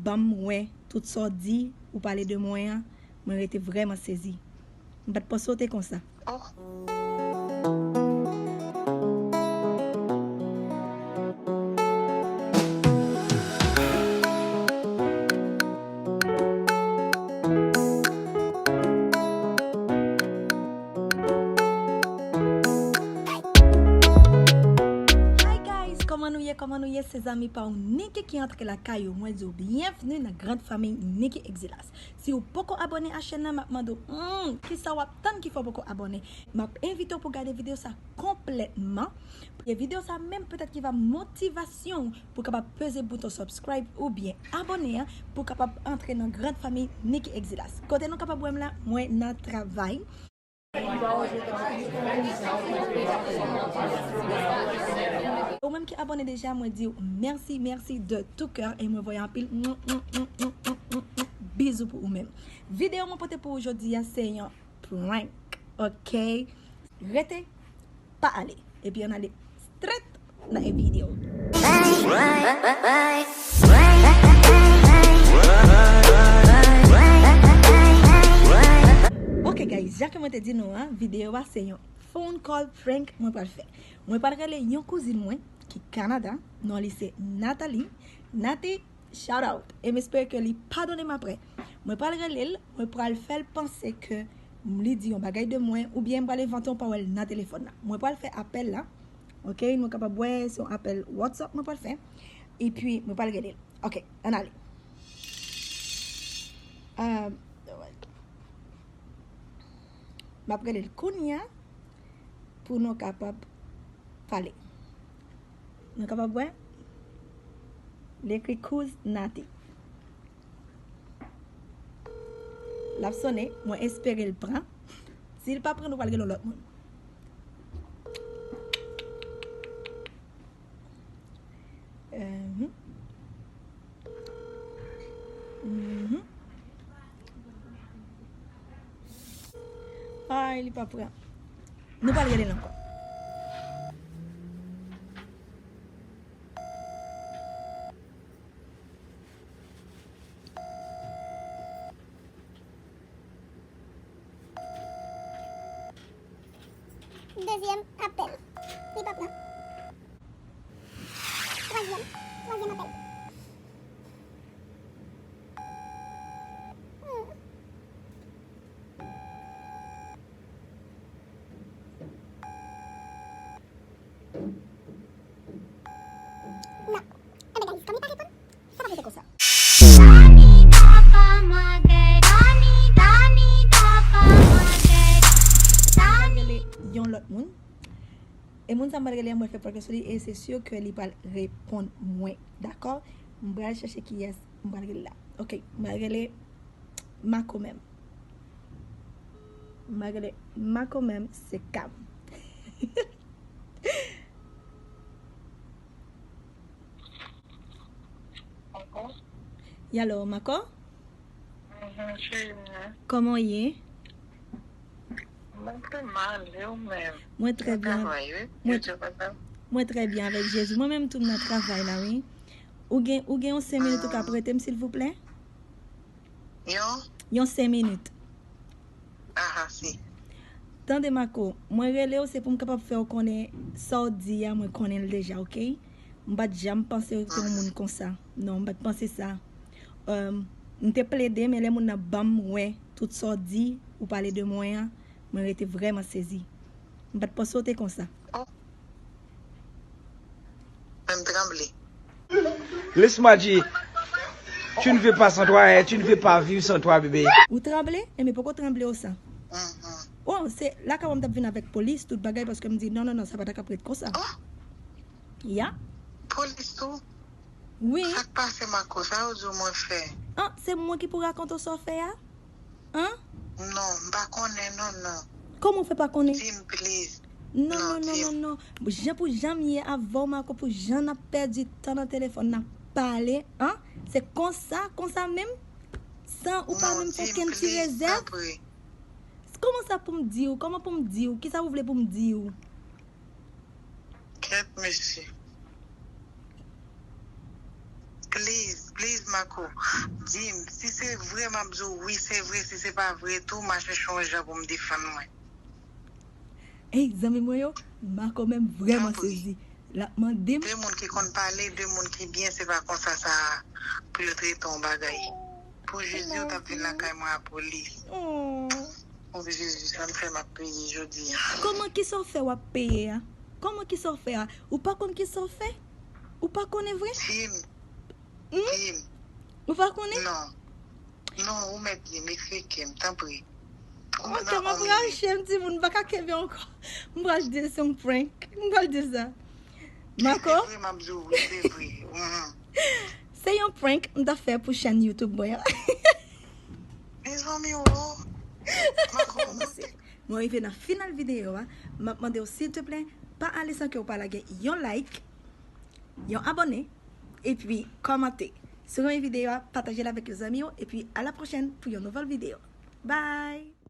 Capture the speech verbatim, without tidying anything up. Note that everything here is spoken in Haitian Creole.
Ban m wè tout sa w di, ou pale de mwen an, mwen rete vrèman sezi. M pa t panse w te konsa. Oh. Hi guys, kòman nou ye? Kòman nou ye? Se zanmi pa w Niki ki antre lakay ou. Mwen di w byenvni nan grand fanmiy Niki Exilas. Si w poko abòne a chèn nan, m ap mande w, hmm, kisa w ap tann ki fè w poko abòne? M ap envite w pou gade videyo sa konplètman. E videyo sa menm petèt ki va motivasyon w pou kapab peze bouton subscribe oubyen abòne an pou kapab antre nan grand fanmiy Niki Exilas. Kote nou kapab wè m la, mwen nan travay. Ou menm ki abòne deja, mwen di w mèsi, mèsi de tout cœur e mwen voye anpil bizou pou ou menm. Videyo mwen pote pou ou jodi a se yon prank, ok? Rete, pa ale. Epi ann ale straight nan videyo. Ok guys, jan ke mwen te di nou an, videyo a se yon phone call prank mwen pral fè. Mwen pral rele yon kouzin mwen ki Kanada, non li se Nathalie. Nati, shout out. E m espere ke li padone m apre. Mwen pral rele l, mwen pral fè l panse ke li di yon bagay de mwen, oubyen m pral envante yon pawòl nan telefòn nan. Mwen pral fè apèl la. Ok, nou kapab wè se yon apèl WhatsApp mwen pral fè. Epi mwen pral rele l. Ok, ann ale. Euh, m ap rele l kounye a pou nou kapab pale. Nou kapab wè? Li ekri Kouz Nati. L ap sonnen, mwen espere l pran. Si l pa pran, nou pral rele yon lòt moun. Mhm. Mhm. Ay, li pa pran. Nou pral rele l ankò. Dezyèm apèl. Li pa pran. Twazyèm. Twazyèm apèl. Hmm. Non. Enben, guys, kòm li pa reponn, sa p ap rete konsa. Mwen rele yon lòt moun. E moun sa mwen rele an, mwen fè prank sou li e se si ke li pral reponn mwen. Dakò? Mwen pral chèche kiyès mwen pral rele la. Ok, mwen pral rele Mako menm. Mwen pral rele Mako menm, se Kam. Mako? Yalo, Mako? Mhm, cheri mwen. Kòman w ye? Mwen trè mal, e ou menm? Mwen trè byen. Travay, wi. Mwen, mwen trè byen avèk Jezi. Mwen menm tou m nan travay la, wi. Ou gen, ou gen yon senk minit ou ka prete m, silvouplè? Yon? Yon senk minit. Aha, si. Tande, Mako, mwen rele w, se pou m kapab fè w konnen sa w di a, mwen konnen l deja, ok? M pa t janm panse w te yon moun konsa. Non, m pa t panse sa. Euh, m te plede, men lè moun nan ban m wè tout sa w di, ou pale de mwen an, mwen rete vrèman sezi. M pa t panse w te konsa. Oh. Mwen m tranble. Laisse-moi dire, tu ne veux pas sans toi, hein, tu ne veux pas vivre sans toi, bébé. Ou tranble? Enben, poko tranble w sa. Mhm. Oh, se la ka w m t ap vin avèk polis, tout bagay, paske m di, non, non, non, sa pa ta ka ret konsa. Oh. Ya. Polis tou? Wi. Sa k pase, Mako? Sa yo di w mwen fè? Ah, se mwen ki pou rakonte w sa w fè a? An? Non, m pa konnen, non, non. Kòman w fè pa konnen? Di m, please. Non, non, non, non, non. Jan pou jan m ye avè w, Mako, pou jan n ap pèdi tan nan telefòn, n ap pale, an? Se konsa, konsa menm? San ou pa menm fè okenn ti rezèv? Kòman sa pou m di w? Kòman pou m di w? Kisa ou vle pou m di w? Kèt, mesye. Please, please, Marco, di m, si se vre, m ap di w wi, se vre, si se pa vre tou, m a chèche yon jan pou m defann mwen. Ey, zanmi mwen yo, Marco menm vrèman sezi. L ap mande m. De moun ki konn pale, de moun ki byen, se pa konsa sa pou yo trete yon bagay. Pou Jezi, ou t ap vin lakay mwen a polis. Oh, Jezi, sa m fè m ap peye jodi a. Kòman, kisa w fè w ap peye a? Kòman, kisa w fè a? Ou pa konn kisa w fè? Ou pa konnen vre? Di m. Di m. Ou pa konnen? Non. Non, ou mèt di m, eksplike m, tanpri. Ok, m ap rache m, timoun, m pa ka kenbe ankò. M pral di l se yon prank. M pral di l sa. Marco? Se vre, m ap di w wi, se vre. Mhm. Se yon prank m t ap fè pou chèn YouTube mwen an. Mezanmi, o. Marco, Mwen rive nan final videyo a. M ap mande w, silteplè, pa ale san ke w pa lage yon like, yon abòne, epi kòmante. Si w renmen videyo a, pataje l avèk yon zanmi w, epi a la pwochèn pou yon nouvèl videyo. Bye!